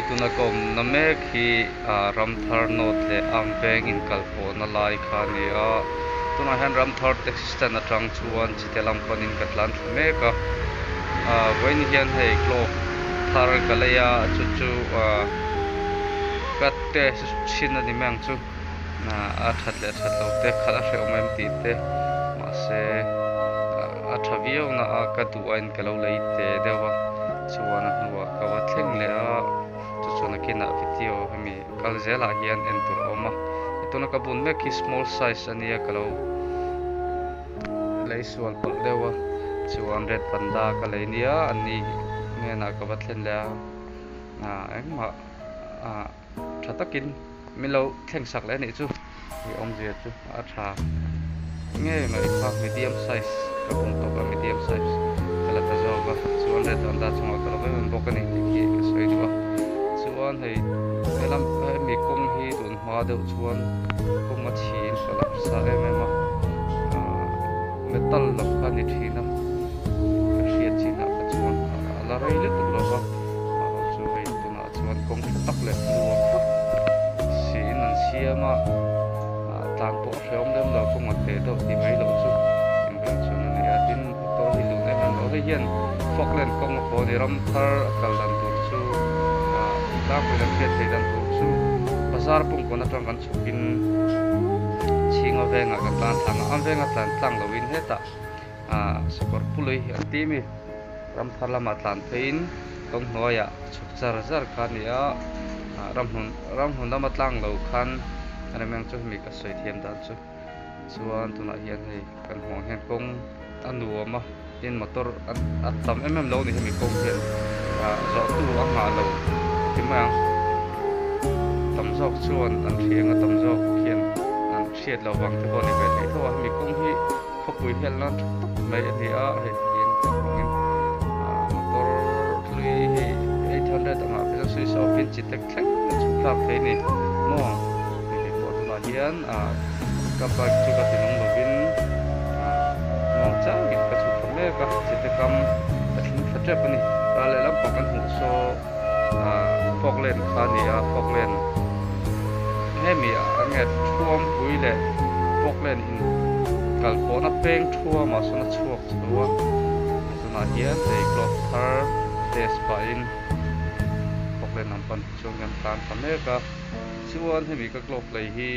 Hei tuna ka awmna mek hi ah Ramthar North leh Amveng inkalpawhna lai kha a ni a, tunah hian Ramthar taxi stand atang chuan chite lam panin ka tlan thla mek a, ah vawiin hian hei glove thar ka lei a chu chu ah ka test chhin a ni mai ang chu ah a that leh that loh te khalh a hrehawm em tih te mahse a tha viau na a ka duh a in ka lo lei teh deuh a chuan a hnuah ka va thleng leh a chu chuan a kinah video hemi kal zelah hian en tur a awm a tuna ka bun mek hi small size a nia ka lo lei sual palh deuh a chuan red panda ka lei nia an ni hnenah ka va thlen leh a ah engmah ah tha takin min lo thleng sak leh a nih chu hei awmzia chu a tha ngei mai kha medium size ka bun tawp a medium size ka la ta zawk a chuan red panda chungah ka lo em em bawk a ni tih khi ka sawi duh a chuan hei helam hemi kawng hi tun hma deuh chuan kawng a chhi in ka la hre sa em em a ah metal lo kha a ni thin a ka hriat chinah kha chuan a la rei lutuk lo va chu hei tunah chuan kawng tha tak leh nuam tak siin an siam a ah tlan pawh a hrehawm lem lo kawng a teh deuh tih mai loh chu engvang chuan a ni a tin motor hi lun em em lo hei hian Falkland kawng a pawh a ni ram thar a kal dan tur chu ah tlangpui lam hriat theih dan tur chu bazar pawngkawn atang kan chhuk in chhinga vengah kan tlan thlang a am venga tlan tlang lo in hetah ah sakawr pului an ti mi ram thar lamah tlan pheiin kawng hnuaiah chhuk char zar kha a ni a ah ramhmun ramhmun lama tlang lo khan a rem ang chu hemi ka sawi thiam dan chu chuan tunah hian hei kan hmuh ang hian kawng a nuam a tin motor a tam em em lo a ni hemi kawng hian ah zawh tu a nghah lo ti mai ang tam zawk chuan an hriang a tam zawk hian an hriat loh vang te pawh a ni ve thei tho a hemi kawng hi khawpui hian lan tha tak mai a ni a hei hian kan hmuh in ah motor hlui hei 800 angah phei chuan switch off in chi tek thleng a chhuk thlak thei a ni maw hei kei pawh tunah hian ah ka bike chu ka ti nung lovin ah muang changin ka chhuk thla mek a chi te kam ka thleng thla tep a ni ral leh lampang kan hmuh saw ah Falkland kha a ni a Falkland hemi ah nge thuampui leh Falkland in kal pawhna peng thuamah sawn a chhuak chho a tunah hian hei glove thar test pahin Falkland lam pan chuan kan tlan ta mek a chuan hemi ka glove lei hi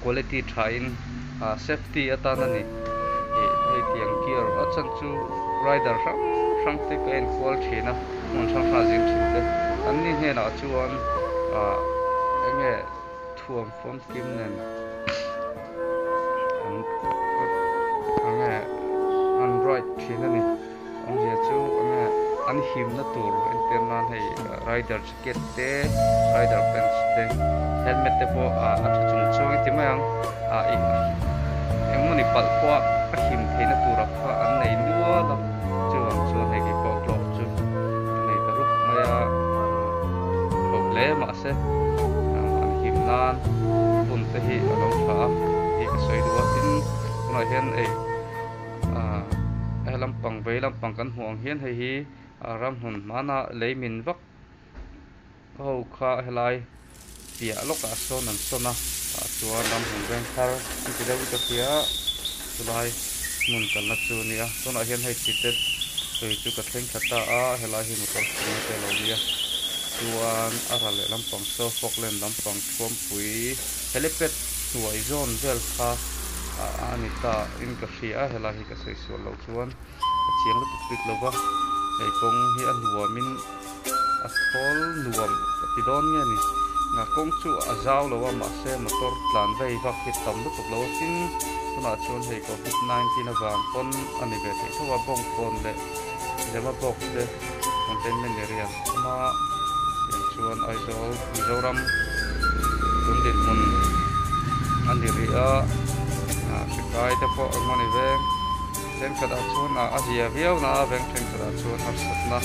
quality tha in ah safety atan a ni ih hei tiang gear a chan chu rider hrang hrang te ka en kual thin a hmun hrang hrang a zin thin te an ni hnenah chuan ah eng nge thuam fawmkim nen an eng nge an ride thin a ni awmzia chu eng nge an himna tur entir nan hei rider jacket te rider pants te helmet te pawh ah a tha chung chuang i ti mai ang ah ih engmawni palh pawh a him theihna tura kha an nei nual a chuvang chuan hei kei pawh glove chu ka nei ta rup mai a hlauh hle mahse an him nan hun te hi a lo tha a tih ka sawi duh a tin tunah hian ei ah he lampang vei lampang kan hmuh ang hian hei hi ramhmun hmana lei min vak ho kha helai piah lawkah sawn an sawn a tah chuan ramhmun veng thar an ti deuh ka hria chulai hmun kalna chu a ni a tunah hian hei chi te sawi chu ka thleng thla ta a helai hi motor chhunga te a lo ni a chuan a ral leh lampang saw Falkland lampang thuampui helipad hnuai zawn vel kha a ni ta in ka hria a helai hi ka sawi sual loh chuan ka chiang lutuk bik lo va hei kawng hi a nuamin a thawl nuam ka ti dawn nge ni a kawng chu a zau lo a mahse motor tlan vei vak hi tam lutuk lo a tin tunah chuan hei covid 19 avang pawn a ni ve theih tho a bawngkawn leh lema bawk te containment area an awm a tiang chuan Aizawl Mizoram tun dinhmun a ni rih a hri kai te pawh eng emaw ni veng. Thenkhatah chuan a zia viau na a, veng thenkhatah chuan harsatna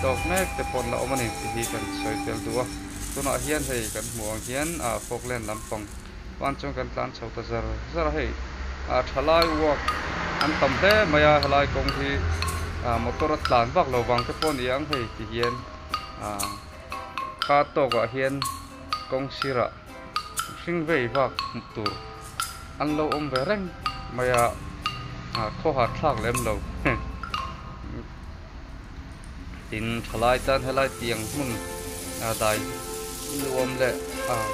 tawk mek te pawh an la awm a ni tih hi kan sawi tel duh a. Tunah hian hei kan hmuh ang hian Falkland lampang pan chuan kan tlan chho ta zar zar a, hei thalai uak an tam hle mai a, helai kawng hi motor a tlan vak lo vang te pawh a ni ang hei ti hian. Ah kha tawkah hian kawng sirah hring vei vak hmuh tur an lo awm ve reng mai a ah khawhar thlak lem lo tin thalai tan helai tiang hmun ah dai nuam leh ah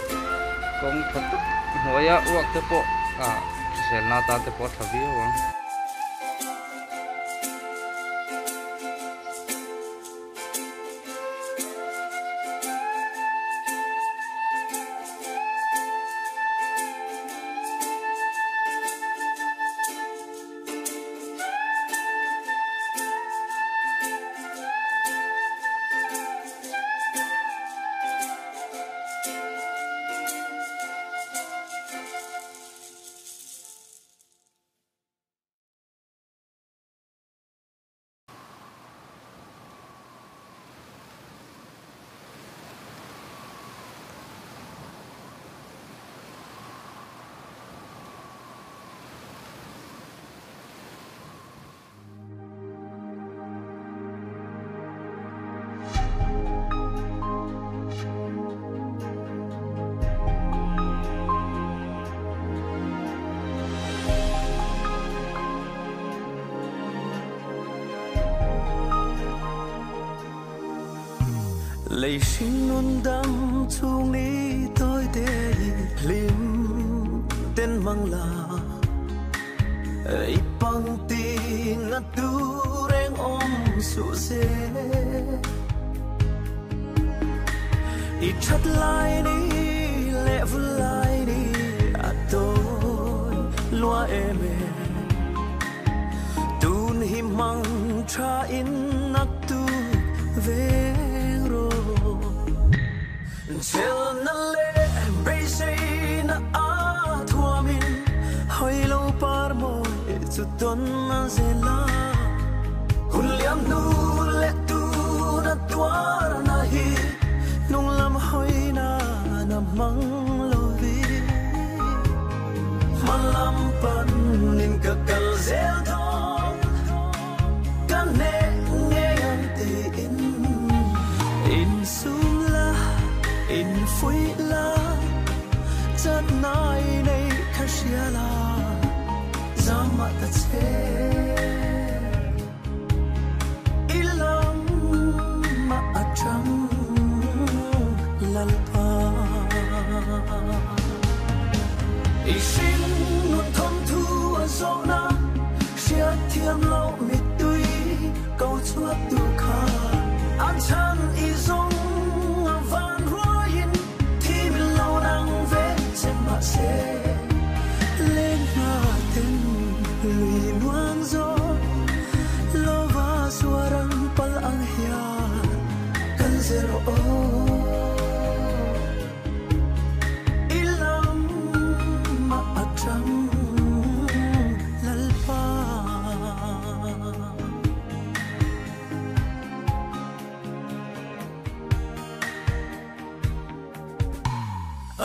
kawng tha tak hnuaia uak te pawh ah hriselna atan te pawh a tha viau ang. Lei hring nun dam chhung ni tawi te i hlim ten mang la i pang ti na tu reng awm suh se i that lai ni leh vul lai ni a tawi lua em e tun hi mang tha in nak tu veng ro chel na le beisei na a thuamin hoi lo par moi chu ton na zela hun liam nu le tu na tuar na hi nung lam hoi na na mang lo vi malam pan nin ka kal zel thong ka ne nge ang ti in in sum la in phui la chat nai nei kha sia la zama ta che ilam ma atang lalpa i sin nun thom thu a zo na sia thiam lo mi tui câu chuak tu kha an chan i zong a van ruain thi mi lo nang ve che ma se lên na ten lui luang zo lo va suarang pal ang hia kan zero o ilam ma atang lalpa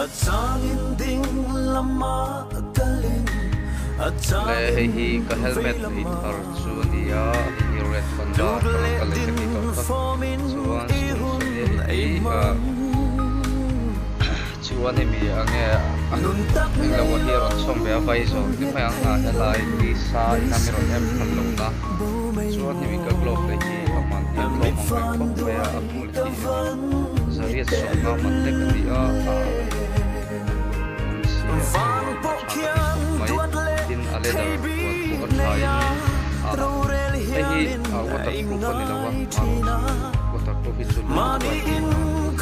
a changin ding lama kalin a le hei changin hi ka vei helmet lei lama thar chu a ni a hei hi red panda Dut kala leh ka lei ka din tih tawh kha formin chuan i stone hun saw nia hei ei hi ah mang chuan hemi ang nge nun tak englo nei a hi a rawn chhawm ve a vai zawng te mai ang a helai ni sa in a mi rawn em phal lo na bo mai chuan mo hemi ka glove te hi a man hi a mit tlawm ang reng van khawp mai a a duai bul ka hi van zariat te sawmnga man lul lek a ni a ah awm sia van a pawh tha ka ti khian khawp mai duat leh tin a leather thei puan pawh bik a tha nei in a ah rorel hei hi hianin ah ei waterproof a ni lo a ngai marawh thina chu waterproof hi chu lung mani chuan in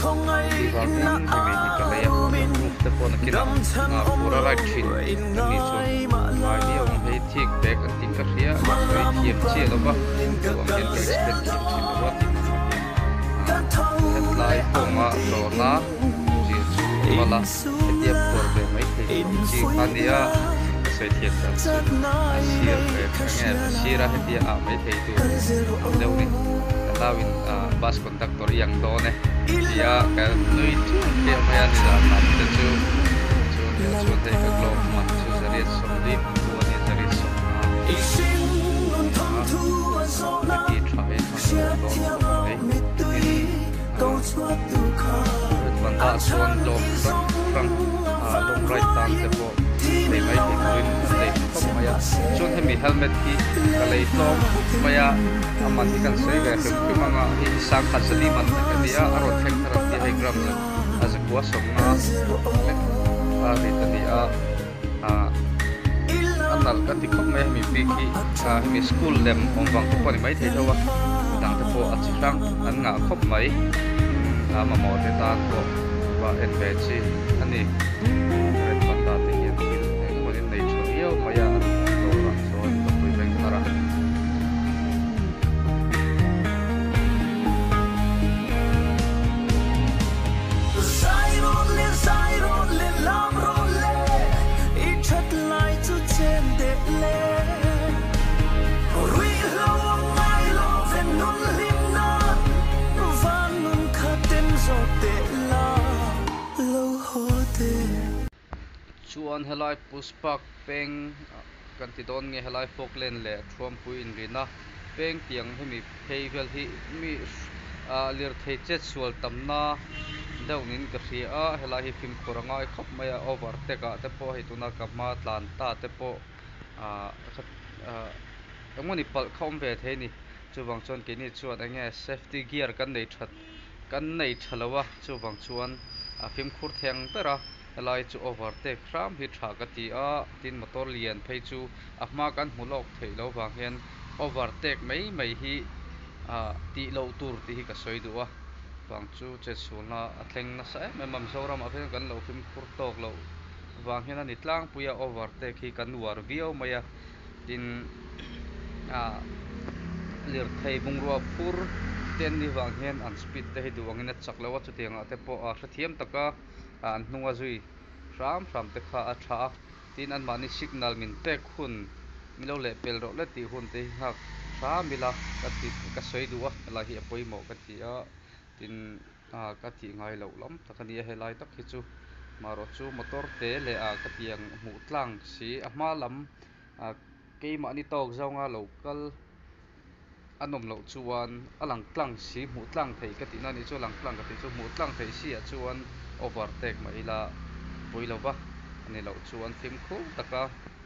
khongai ti vangin na hemi hi ka lei a arumin waterproof te pawh nakinah dam chan ah om fur a lo ride thin in kan nih chuan ngai ma la ngai viau ang hei thik bag an tih ka hria ka sawi malam thiam pan chiah lo va in ka duh ang kal hian ka zel explain thiam thin lo va dawn tin ang hian ka ah tho hetlai leh ang kawnga ti dawrna in zir chu a in vala sum hetia la phur ve mai thei in ang chi phui kha nia la ka sawi thiam dan chu chat a nai sir nei ve kha enge sia a la sira hetia ah mai thei tur kal zero ang deuh ni ka hlauin ah bus conductor i ang dawn e tia ilam ka nui chiam ma chiam mai a ni atang zan lam te chu chuan nia chuan hei ka lalpa glove man chu zariat sawmli phu a nia zariat sawmnga i sin nun a thom thu a zo ah na heti tha hi a hriat dawn thiam khawp lo mai mi tui tin câu Panda ah chuan lawng hrang hrang ah long ride tan te pawh lei mai thei turin an nei tha khawp mai a chuan hemi helmet hi ka lei tlawm khawp mai a a man hi kan sawi ve hrim hrim ang a hei hi sangkhat zali man vek a ni a a rawn thleng thar an ti a hei gram a zakua sawmnga lek a rit a ni a ah a nalh ka ti khawp mai a hemi bik hi ah hemi school lem awm vang te pawh a ni maithei tho a midang te pawh a chi hrang an ngah khawp mai a mamawh te tan pawh va en ve chi a ni red panda te hian thil eng emaw in nei tha viau mai a an dawrah chuan tawpui veng thar a. Chuan helai Puspak peng kan ti dawn nge helai Falkland leh Thuampui inrina peng tiang hemi phei vel hi mi lirthei chetsual tamna deuh niin ka hria a, helai hi fimkhur a ngai khawp mai a, overtake ah te pawh hei tuna ka hma tlan ta te pawh ah engmawni palh kha awm ve thei a ni, chuvang chuan keini chuan eng nge safety gear kan nei that kan nei tha lo a, chuvang chuan a fimkhur thei ang ber a, helai chu overtake hram hi tha ka ti a, tin motor lian phei chu a hma kan hmu lawk theih loh vang hian overtake mai mai hi ah tih loh tur tih hi ka sawi duh a, vang chu chetsualna a thleng nasa em em a, Mizoram ah hian kan lo fimkhur tawk loh vang hian a ni tlangpui a, overtake hi kan uar viau mai a, tin ah lirthei bungrua phur te an nih vang hian an speed te hi duh angin a chak lo a, chutiang ah te pawh a hrethiam taka an hnung a zui hram hram te kha a tha a, tin anmahni signal min pek hun min lo leh pel rawh le tih hun te hi nghak hram ila ka ti ka sawi duh a, helai hi a pawimawh ka ti a, tin ah ka tih ngai loh lam tak a ni a helai tak hi chu marawh chu motor te leh ah ka tiang hmuh tlang si a hma lam ah keimahni tawk zawnga lo kal a nawm loh chuan a lang tlang si hmuh tlang theih ka tihna anih chu a lang tlang ka tih chu hmuh tlang theih si ah chuan overtake mah ila pawi lo va a ni loh chuan fimkhur taka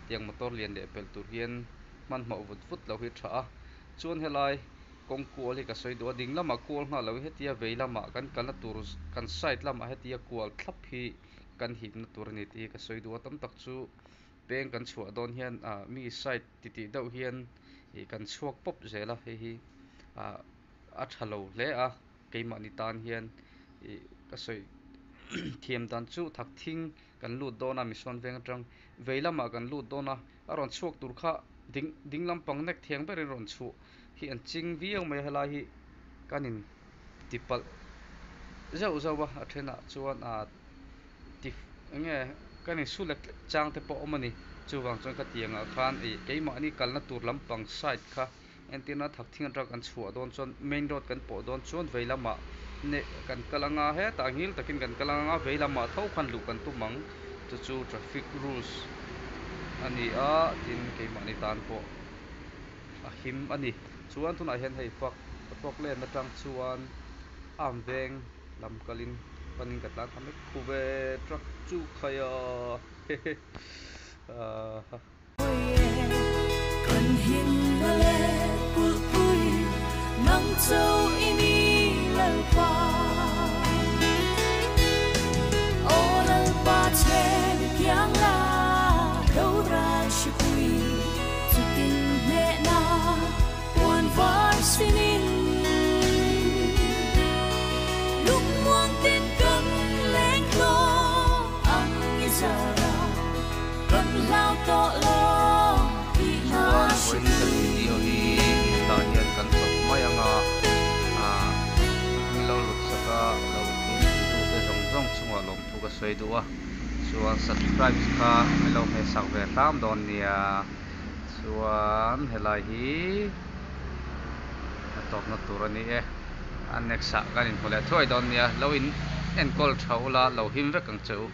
tiang motor lian leh pel tur hian hmanhmawh vut vut lo hi a tha a chuan helai kawng kual hi ka sawi duh a ding lamah kual nghal lo hi hetia vei lamah kan kalna tur kan side lamah hetia kual thlap hi kan hipna tur a ni tih hi ka sawi duh a tam tak chu peng kan chhuah dawn hian ah mi side titih deuh hian ih kan chhuak pawp zel a hei hi ah a tha lo hle a keimahni tan hian ih ka sawi thiam dan chu thak thing kan lut dawn a misawn veng atang vei lamah kan lut dawn a a rawn chhuak tur kha ding ding lampang nek thiang berin rawn chhuah hi an ching viau mai a helai hi kan in ti palh zeuh zeuh a a thenah chuan ah ti eng nge kan in su lek lek chang te pawh a awm a ni chuvang chuan ka tiang ah khan ih keimahni kalna tur lampang side kha entirna thak thing atang kan chhuah dawn chuan main road kan pawh dawn chuan vei lamah neh kan kal anga hetah ngil takin kan kal anga vei lamah tho khan luh kan tum ang chu chu traffic rules a ni a tin keimahni tan pawh a him a ni chuan tunah hian hei fak Falkland atang chuan arm veng lam kalin panin ka tlan thla mek khu ve truck chu khai a hehe ahh. Chuan vawiin kan video hi hetah hian kan tawp mai ang a, ah min lo lut sak a lo thil tute zawng zawng chungah lawmthu ka sawi duh a, chuan subscribe kha min lo hmeh sak ve hram dawn nia. Chuan helai hi a tawpna tur a ni e, a next ah kan inhmu leh thuai dawn nia, lo in enkawl tha ula lo him vek ang che u.